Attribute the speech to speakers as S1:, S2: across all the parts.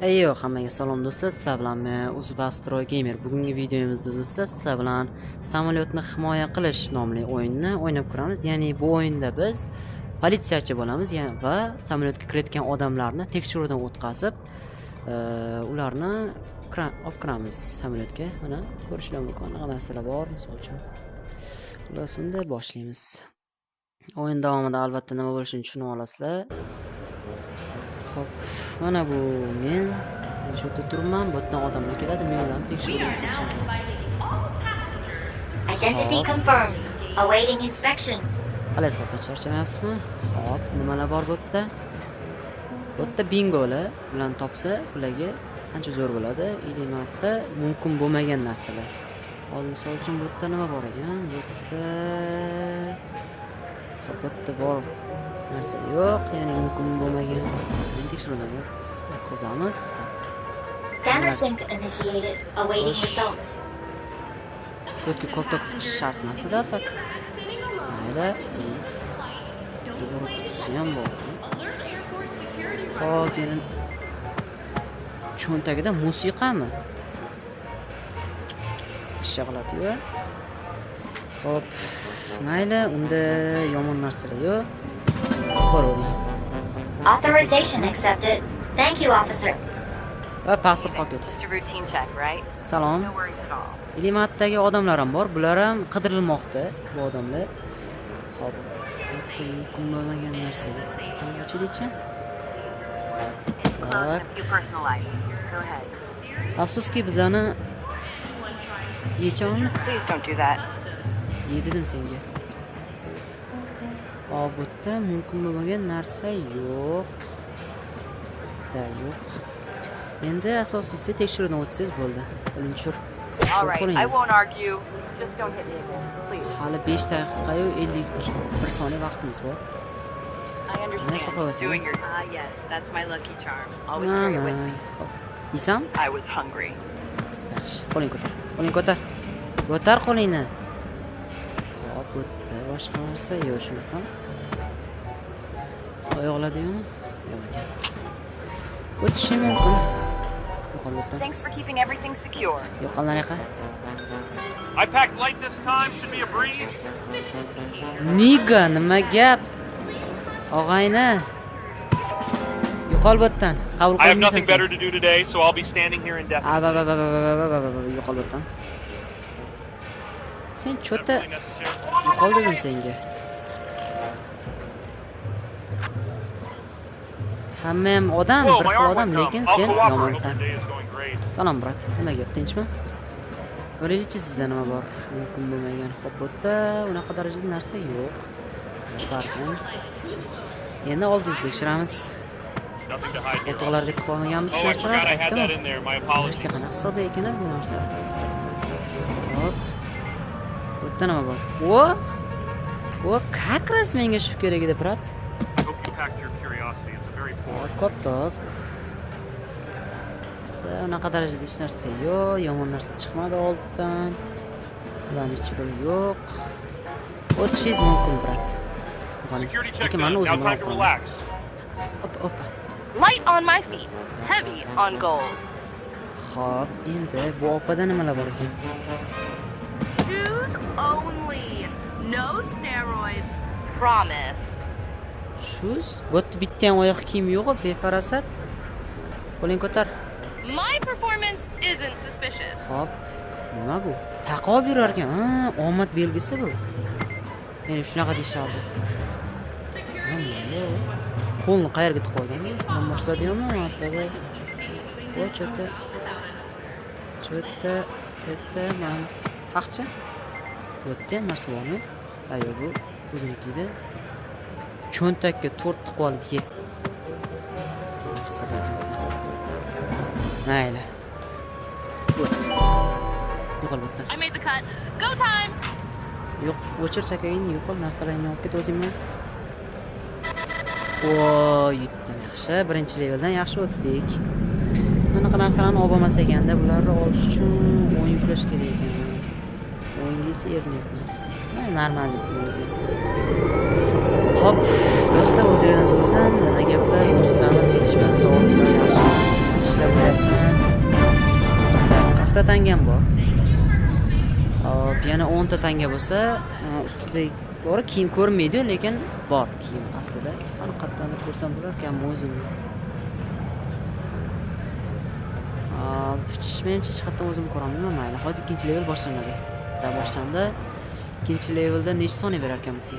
S1: Eyyo, hammaga salom do'stlar, sizlar bilan men Uzbastroy Gamer. Bugungi videomizda do'stlar, sizlar bilan samolyotni himoya qilish nomli o'yinni o'ynab ko'ramiz. Ya'ni bu o'yinda biz politsiyachi bo'lamiz va samolyotga kirayotgan odamlarni tekshiruvdan o'tkazib, ularni olib kiramiz samolyotga. Mana ko'rishlar mumkin, anaqa narsalar bor, misol uchun. Xullas, unda boshlaymiz. O'yin davomida albatta nima bo'lishini tushunib olasizlar. Xo'p, mana bu men. Men shu yerda turibman, bu yerdan odamlar keladi, men ularni tekshirib o'tkazishim kerak.
S2: Identity
S1: Hop.
S2: confirmed. Awaiting inspection.
S1: Qalay, opa, charchamayapsizmi? Hop, nimalar bor bu yerda? Bu yerda bingolar, ularni topsa, ularga ancha zo'r bo'ladi. Или mana mumkin bo'lmagan narsalar. Hozir misol uchun bu yerda nima bor ekan? Bu yerda. Hop, bu yerda bor narsa yo'q, ya'ni mumkin bo'lmagan. Endi tekshiruvdan o'tkazamiz. Так.
S2: Scanner sync initiated. Awaiting
S1: Xo'sh.
S2: results.
S1: Shu yerga koptok tiqish shart emas-da, так. Mayli, и dori qutisi ham bor. Xo'p, yana cho'ntagida musiqami? Ishg'alati-yu. Xo'p, mayli, unda yomon narsalar yo'q. Boravering.
S2: Authorization accepted. Thank you, officer.
S1: Va pasport qolib ketdi.
S3: Just a routine check, right?
S1: Salom.
S3: No worries at all.
S1: Ilimatdagi odamlar ham bor. Bular ham qidirilmoqda, bu odamlar. Xo'p, bu yerda mumkin bo'lmagan narsa yo'q. Ochaylikchi.
S3: His clothes and
S1: Так.
S3: a few personal items. Go ahead.
S1: Afsuski, bizani yechamanmi?
S3: Please don't do that.
S1: Ye dedim senga. Hop, bu yerda mumkin bo'lmagan narsa yo'q. Da yo'q. Endi asosiysi tekshiruvdan o'tsangiz bo'ldi. Qo'lingni tushir.
S3: All
S1: Tushir
S3: right, I
S1: qo'lingni.
S3: won't argue. Just don't hit me again, please.
S1: Hali 5 daqiqayu 51 soniya vaqtimiz bor.
S3: I understand.
S1: Xafa
S3: Just doing your. Ah, yes, that's my lucky charm. Always carry it with me.
S1: Xo'p. Yeysan?
S3: I was hungry.
S1: Yaxshi, qo'lingni ko'tar. Qo'lingni ko'tar. Ko'tar qo'lingni. Hop, o'tdi. Boshqa narsa yo'q shunaqa. Oyoqlarda yo'qmi? Yo'q ekan. O'tishi mumkin. Yo'qol bu yerdan.
S3: Thanks for keeping everything secure.
S1: Yo'qol nariyoqqa.
S4: I packed light this time. Should be a breeze.
S1: Nigga, nima gap? Og'ayni. Yo'qol bu yerdan. Qabul
S4: I have
S1: qilmaysan
S4: nothing
S1: sen.
S4: better to do today, so I'll be standing here indefinitely.
S1: A, ba, ba, ba, ba, ba, ba, ba, ba, ba, yo'qol bu yerdan. Sen чё-то
S4: Really necessary.
S1: Yo'qol dedim senga. Hamma ham odam,
S4: Whoa,
S1: bir
S4: my
S1: xil
S4: arm
S1: odam,
S4: went numb.
S1: lekin
S4: I'll
S1: sen
S4: cooperate. Hope
S1: yomonsan.
S4: your day is going great.
S1: Salom, брат. Nima gap, tinchmi? Ko'raylikchi, sizda nima bor? Mumkin bo'lmagan. Xo'p, bu yerda unaqa darajada narsa yo'q. Bor ekan. Endi oldingizni tekshiramiz.
S4: Nothing to hide here.
S1: Qo'ltiqlarga tiqib olmaganmiz
S4: Oh, I
S1: narsalar,
S4: forgot I had that
S1: aytdimi?
S4: in there. My apologies.
S1: Hech qanaqa hisoda ekan bu narsa. Hop. Bu yerda nima bor? O! O, как раз menga shu kerak edi, брат.
S4: I hope you packed your curiosity. It's a very poor.
S1: Koptok. Unaqa darajada hech narsa yo'q, yomon narsa chiqmadi olddan. Ularni hech biri yo'q. O'tishingiz mumkin, брат.
S4: Security check
S1: Lekin mani
S4: done. Now
S1: o'zim
S4: time to relax.
S1: Opa, opa.
S5: Light on my feet, heavy on goals.
S1: Xo'p, endi bu opada nimalar bor ekan?
S5: Shoes only. No steroids. Promise.
S1: Shoes? Bu yerda bitta ham oyoq kiyim yo'q, befarasat. Qo'ling ko'tar.
S5: My performance isn't suspicious.
S1: Xo'p, nima bu? Taqib yurar ekan. Ha, omad belgisi bu. Ya'ni shunaqa deyishardi. Nima bu? Qo'lni qayerga tiqib olgan bu? Yonboshladimi, otlarda? O, чё-то. Чё-то это man taqchi. Bu yerda ham narsa bormi? Ha, yo'q, bu o'ziniki edi. Cho'ntakka to'rt tiqib olib ye. Sassiq ekansan. Mayli. O't. Yo'qol bu yerdan.
S5: I made the cut. Go time.
S1: Yo'q, o'chir chakagingni, yo'qol, narsalaringni olib ket o'zing bilan. O, yutdim, yaxshi. Birinchi leveldan yaxshi o'tdik. Bunaqa narsalarni olib olmas ekanda, bularni olish uchun o'yin yuklash kerak ekan. O'yinga esa erinyapman. Normal o'zi. Xo'p, do'stlar, o'zinglardan so'rasam, nima gaplar, yuribsizlarmi, tinchmi, sog'liklar yaxshimi? Ishlar bo'lyaptimi? 40 ta tangam bor. Hop, yana 10 ta tanga bo'lsa, ustida to'g'ri kiyim ko'rinmaydi, lekin bor kiyim aslida. Qani, qayerdandir ko'rsam bo'lar ekanmi o'zimni? Hop, menimcha hech qayerdan o'zimni ko'ra olmayman, mayli. Hozir ikkinchi level boshlanadi. Da boshlandi. Ikkinchi levelda necha soniya berar ekan bizga?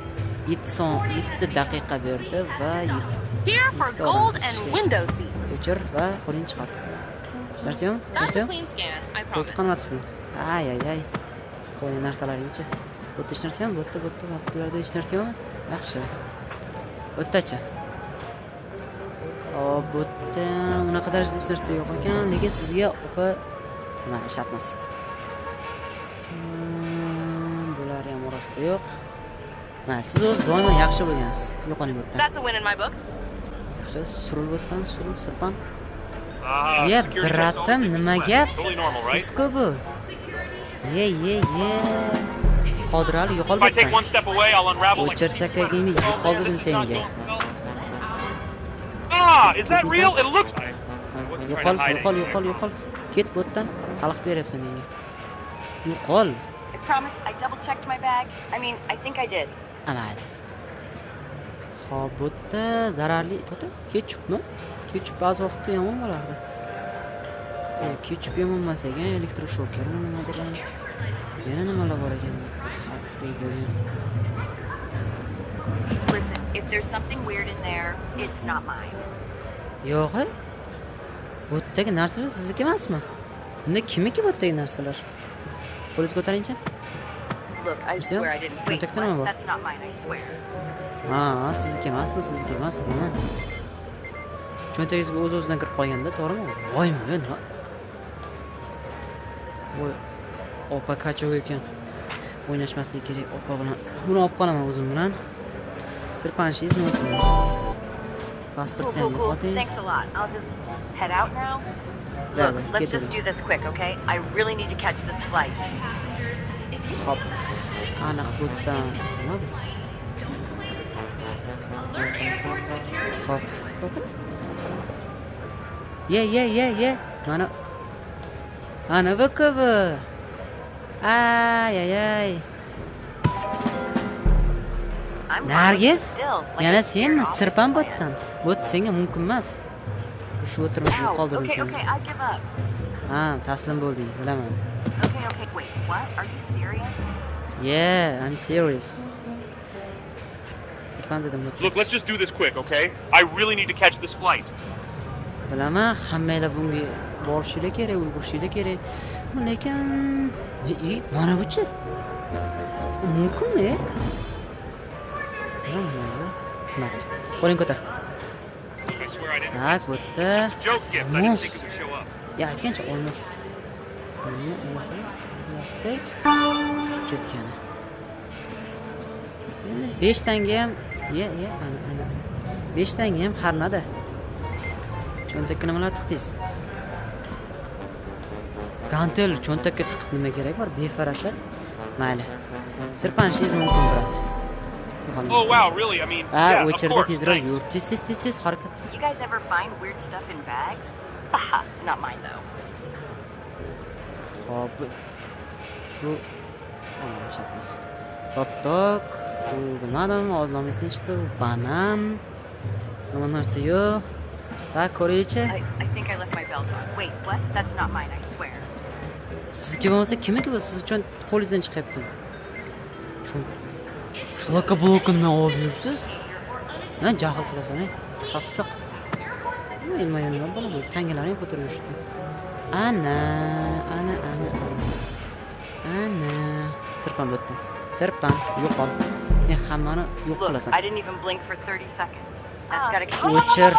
S1: 7 son 7 daqiqa berdi va
S5: Here for
S1: Yettita odam
S5: gold and
S1: kesish kerak.
S5: Window seats.
S1: O'chir va qo'lingni chiqar. Hech narsa yo'q? Hech
S5: That's
S1: narsa
S5: a
S1: yo'q?
S5: clean scan, I promise.
S1: Qo'ltiqqa nima tiqding? Ay ay ay. Qo'ygan narsalaringchi. Bu yerda hech narsa yo'qmi? Bu yerda, bu yerda, bu yerda hech narsa yo'qmi? Yaxshi. Bu yerdachi? Hop, bu yerda unaqa darajada hech narsa yo'q ekan, lekin sizga, opa, nima, shart emas. Bular ham orasida yo'q. Mana siz o'zi doimo yaxshi bo'lgansiz. Yo'qoling bu yerdan.
S5: That's a win in my book.
S1: Yaxshi, suril bu yerdan, suril, sirpan.
S4: Ah,
S1: Ye,
S4: security checks
S1: брат im,
S4: always make me
S1: nima
S4: sweat.
S1: gap?
S4: Totally normal, right?
S1: Siz-ku bu. Ye, ye, ye. Qodirali, yo'qol
S4: If I take
S1: bu yerdan.
S4: one step away, I'll unravel like
S1: O'chir chakagingni,
S4: Oh,
S1: yo'qol
S4: man,
S1: dedim
S4: this is not
S1: senga.
S4: going well. Ah, is that
S1: Ketmaysan?
S4: real? It looks. I wasn't trying
S1: Yo'qol,
S4: to hide
S1: yo'qol,
S4: anything, I
S1: yo'qol, yo'qol.
S4: promise.
S1: Ket bu yerdan. Xalaqit beryapsan menga. Yo'qol.
S3: I promise I double checked my bag. I mean, I think I did.
S1: A, mayli. Xo'p, bu yerda zararli, to'xta, ketchupmi? Ketchup ba'zi vaqtda yomon bo'lardi. Ketchup yomon emas ekan, elektroshokermi, nimadir ham. Yana nimalar bor ekan bu yerda xavfli bo'lgan?
S3: Listen, if there's something weird in there, it's not mine.
S1: Yo'q, e? Bu yerdagi narsalar sizniki emasmi? Unda kimniki bu yerdagi narsalar? Qo'lingizni ko'taringchi.
S3: Look, I
S1: Is there?
S3: swear I didn't. Wait,
S1: Cho'ntakda nima
S3: what?
S1: bor?
S3: That's not mine, I swear.
S1: Ha, sizniki emas bu, sizniki emas, bilaman. Cho'ntagingizga o'z-o'zidan kirib qolganda, to'g'rimi? Voy, nima? Voy, opa качок ekan. O'ynashmaslik kerak opa bilan. Buni olib qolaman o'zim bilan. Sirpanishingiz mumkin.
S3: Cool,
S1: Pasportni ham
S3: cool, cool.
S1: yo'qoting.
S3: Thanks a lot. I'll just head out now.
S1: Да,
S3: Look,
S1: да,
S3: let's
S1: get
S3: just
S1: it.
S3: do this quick, okay? I really need to catch this flight.
S1: Hop. Aniq bu yerdan nima bu? Hop, to'xta. Ye, ye, ye, ye. Mana. Ana bu bu. Ay, ay, ay.
S3: I'm
S1: Nargiz?
S3: still, like
S1: Yana
S3: a
S1: senmi?
S3: spirit
S1: Sirpan bu
S3: office
S1: yerdan. Bu senga mumkin emas. Ushib o'tirib
S3: plan. Ow,
S1: yo'qol dedim
S3: okay,
S1: senga.
S3: okay, I give up.
S1: Ha, taslim bo'lding, bilaman.
S3: Okay. Wait, what? Are you serious?
S1: Yeah, I'm serious. Sirpan dedim bu.
S4: Look, let's just do this quick, okay? I really need to catch this flight.
S1: Bilaman, hammanglar bunga borishinglar kerak, ulgurishinglar kerak. Lekin mana buchi? Bu mumkinmi? E? Nima? Mayli. Qo'ling ko'tar.
S4: I swear I didn't.
S1: Так, bu yerda
S4: It's just a joke gift. I didn't
S1: olmos.
S4: think it would show up.
S1: Ya, aytgancha, olmos. Buni unaqa qilsak, cho'tkani. Endi 5 tanga ham, ye, ye, ana, ana, ana. 5 tanga ham harnadi. Cho'ntakka nimalar tiqdingiz? Gantel cho'ntakka tiqib nima kerak bor? Befarasat. Mayli. Sirpanishingiz mumkin, брат.
S4: Oh wow, really? I mean,
S1: Ha,
S4: yeah, of
S1: o'chirdi,
S4: course.
S1: tezroq
S4: Thanks.
S1: yur. Tez, tez, tez, tez harakat qil.
S3: You guys ever find weird stuff in bags? Not mine though.
S1: Hop. Bu amal shart emas. Top tok, bu bilmadim, hozir nomi esimdan chiqdi. Bu banan. Nima narsa yo'q. Так, ko'raylikchi.
S3: I think I left my belt on. Wait, what? That's not mine, I swear.
S1: Sizniki bo'lmasa kimniki bu? Siz uchun qo'lingizdan chiqyapti. Chun. Шлакоблок nima olib yuribsiz? Ha, jahl qilasan, ey. Sassiq. Nima, nima bola bu? Tangalarni ham ko'tarib yurishdi. Ana, ana, ana, ana. Ana. Sirpan bu yerdan. Sirpan, yo'qol. Sen hammani yo'q
S3: Look,
S1: qilasan.
S3: I didn't even blink for 30 seconds. That's gotta
S1: O'chir.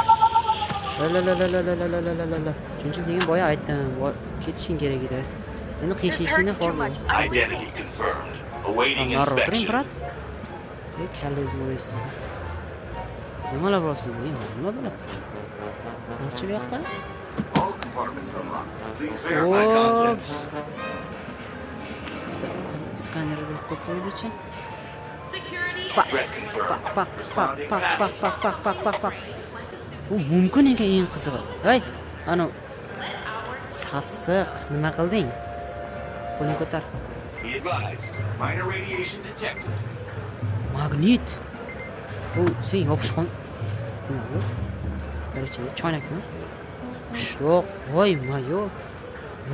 S1: La la la la la la la la la la la. Shuning uchun senga boya aytdim, ketishing kerak edi. Endi
S3: This
S1: qiyshayishingni
S3: hurts too much. I'm
S6: Identity confirmed. Awaiting
S1: Nari o'tiring,
S6: inspection.
S1: брат. Ey, kallangizni uray sizni. Nimalar bor sizda? Ey, nima bular? Nima bu yoqda?
S6: All compartments unlocked. Please verify
S1: Oh.
S6: contents.
S1: Bitta skaner bu yoqqa qo'yilichi.
S6: Threat confirmed.
S1: Paq, paq, paq,
S6: Responding
S1: paq, paq,
S6: fast.
S1: paq, paq, paq, paq, paq. Bu mumkin ekan, eng qizig'i. Hey, ana Sassiq, nima qilding? Qo'lini ko'tar.
S6: Be advised, minor radiation detected.
S1: Magnit. Bu sen yopishqon. Nima bu? Короче, choynakmi? Yo'q, voy mayo.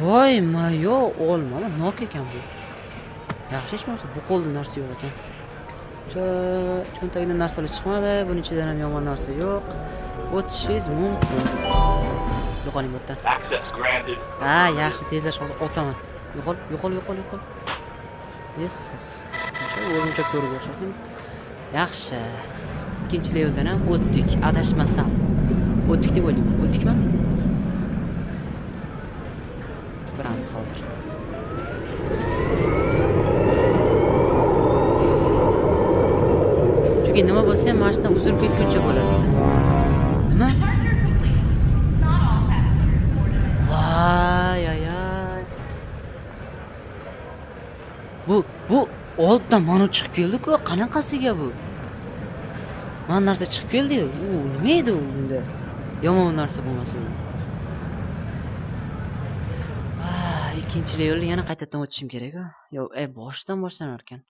S1: Voy mayo, olmami? Nok ekan bu. Yaxshi hech bo'lmasa bu qo'lda narsa yo'q ekan. Cho'ntagida narsalar chiqmadi, buning ichidan ham yomon narsa yo'q. O'tishingiz mumkin. Yo'qoling bu yerdan.
S6: Access granted.
S1: Ha, yaxshi, tezlash hozir otaman. Yo'qol, yo'qol, yo'qol, yo'qol. Yes, o'rgimchak to'riga o'xshab. Yaxshi. Ikkinchi leveldan ham o'tdik, adashmasam. O'tdik deb o'ylayman. O'tdikmi? Ko'ramiz hozir. Chunki nima bo'lsa ham mana shu yerdan uzilib ketguncha bo'ladi. Nima?
S5: Departure complete. Not all passengers boarded.
S1: Vay ay ay. Bu olddan mana chiqib keldi-ku, qanaqasiga bu? Mana narsa chiqib keldi-yu. U nima edi u unda? Yomon narsa bo'lmasa u. Vay, ikkinchi levelni yana qaytadan o'tishim kerak-ku. Yo'q, boshidan boshlanar ekan.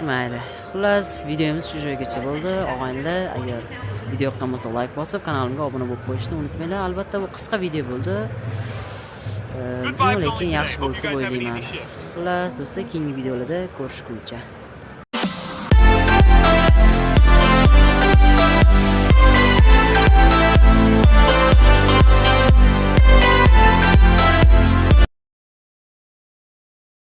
S1: Mayli. Xullas, videomiz shu joygacha bo'ldi. Og'aynilar, agar video yoqqan bo'lsa like bosib, kanalimga obuna bo'lib qo'yishni unutmanglar. Albatta bu qisqa video bo'ldi.
S4: Good vibes
S1: Lekin
S4: only
S1: yaxshi
S4: today. Hope
S1: bo'ldi
S4: you
S1: deb
S4: guys have an
S1: o'ylayman.
S4: easy shift.
S1: Xullas, do'stlar, keyingi videolarda ko'rishguncha.